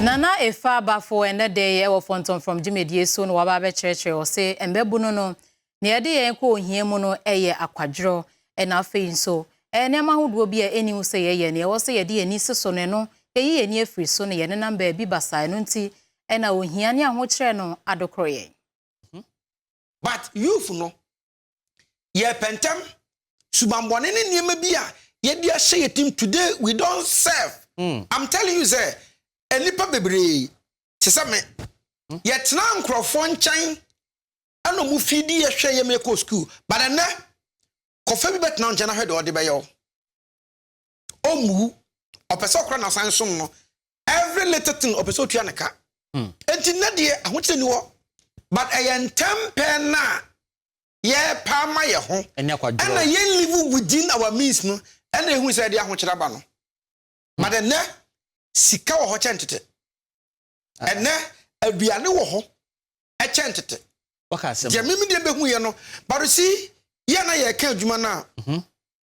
Nana Efa Abafo ɛnɛ de ɛwɔ Fɔntɔmfrɔm dwumadie so na waba abɛkyerɛkyerɛ. Ɔse mbɛbunu no, nea yɛde yɛn kɔ ohia mu no ɛyɛ akwadworɔ, ɛna afei nso ɛyɛ nneɛma ahodoɔ bi a ɛni ho sɛ yɛyɛ nea ɛwɔ sɛ yɛde yɛn ani si so no, ɛno yɛyi yɛn ani afiri so na yɛnenam baabi basaa. Ɛno nti ɛna ohia ne ahokyerɛ no adokorɔ yɛn. But youth no, yɛpɛ ntɛm, subanbɔne ne nneɛma bi a yɛde ahyɛ yɛ tim. Today we don serve. I'm telling you sɛ nnipa bebree te sɛ me, yɛtena nkurɔfoɔ nkyɛn ɛna ɔmo fidi yɛhwɛ yɛ mɛkɔ school, but ɛnɛ kɔfɛ bi bɛtena nkyɛn na hwɛ deɛ ɔde bɛyɛ wo. Ɔmmu ɔpɛ sɛ ɔkora n'asan som no, every little thing ɔpɛ sɛ ɔtua ne ka. Nti nnɛ deɛ, ahokyerɛ ni hɔ, but ɛyɛ ntɛm pɛɛ na yɛpa ama yɛ ho. Ɛne akwadworɔ. Ɛna yɛn live within our means no, ɛna ehu sɛ ɛde ahokyerɛ aba no. But ɛnɛ sika wɔ hɔ kyɛn tete, ɛnɛ aduane wɔ hɔ ɛkyɛn tete. Waka asɛm. Deɛ mímí deɛ bɛhu yɛ no, but si yɛn na yɛka adwuma no a,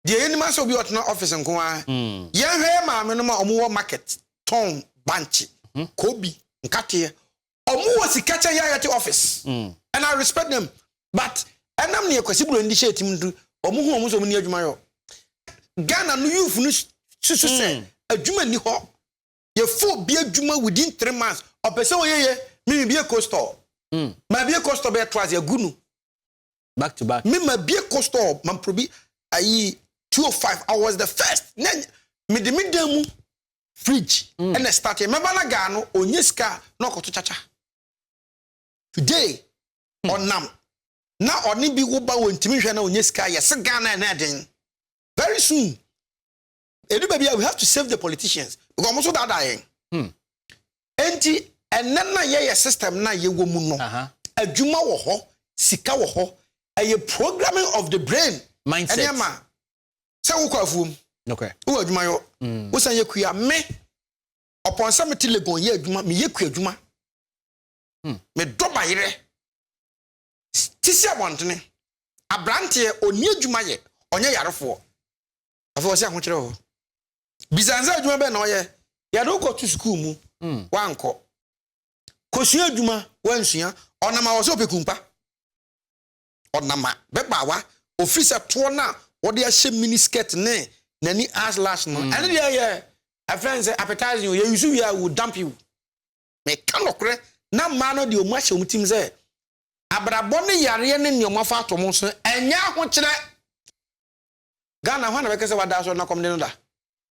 deɛ yɛnim asɛ obi a ɔtena office nko ara. Yɛnhwɛ yɛ maame no ma ɔmo wɔ market tɔn bankye, kobi, nkateɛ. Ɔmo wɔ sika kyɛn yɛ a yɛte office, and I respect them, but ɛnam ne yɛkwasi buro ndi hyɛ tim nto ɔmo hu ɔmo sɛ ɔmo ni adwuma yɔ. Ghana no, youth no susu sɛ adwuma ni hɔ. Yɛfo obi adwuma within 3 months, ɔpɛ sɛ ɔyɛ yɛ mimi bie co store. Ma bie co store bɛyɛ twice, yɛgu no. Back to back. Me ma bie co store Mamprobi ayi 205. I was the first ne me de me dan mu fridge ɛna start yɛ mɛba na gaa no onye sika na ɔkɔto kyakya. Today ɔnam na ɔne bi wo ba wɔ ntumi hwɛ na onye sika. Yɛsɛ Ghana ɛna ɛden. Very soon edu baabi a we have to save the politicians because ɔmo nso daadaa yɛn. Enti ɛnɛ na yɛyɛ system na yɛwɔ mu no, adwuma wɔ hɔ, sika wɔ hɔ, ɛyɛ programming of the brain. Mindset. Ɛne ama sɛ wokɔ afuom, wowɔ adwuma yɔ, wosan yɛ kua. Me ɔpɔn sɛ mete Legon yɛ adwuma, meyɛ kua adwuma, medɔ bayerɛ tisi abɔntene. Aberanteɛ ɔni adwuma yɛ, ɔnyɛ yarefoɔ. Afei ɔsɛ ahokyerɛ wɔ hɔ. Bisansa adwuma bɛɛ na ɔyɛ. Yɛde wokɔto sukuu mu, wankɔ kɔsua adwuma, wansua. Ɔnam a wɔ sɛ ɔpɛ kumpa, ɔnam a bɛbaawa ofiri sɛ toɔ no a wɔde ahyɛ mini skirt ne n'ani eyelash no, ɛne deɛ yɛ ɛfɛn sɛ appetizing o. Yɛ yusu wie a, will dump you. Meka nɔkorɛ na mmaa no deɛ, ɔmu ahyɛ ɔmu tim sɛ abrabɔ ne yareɛ ne nneɛma fa ato mo so. Ɛnyɛ ahokyerɛ. Ghana hɔ na bɛkɛ sɛ wada so na kɔm de no da.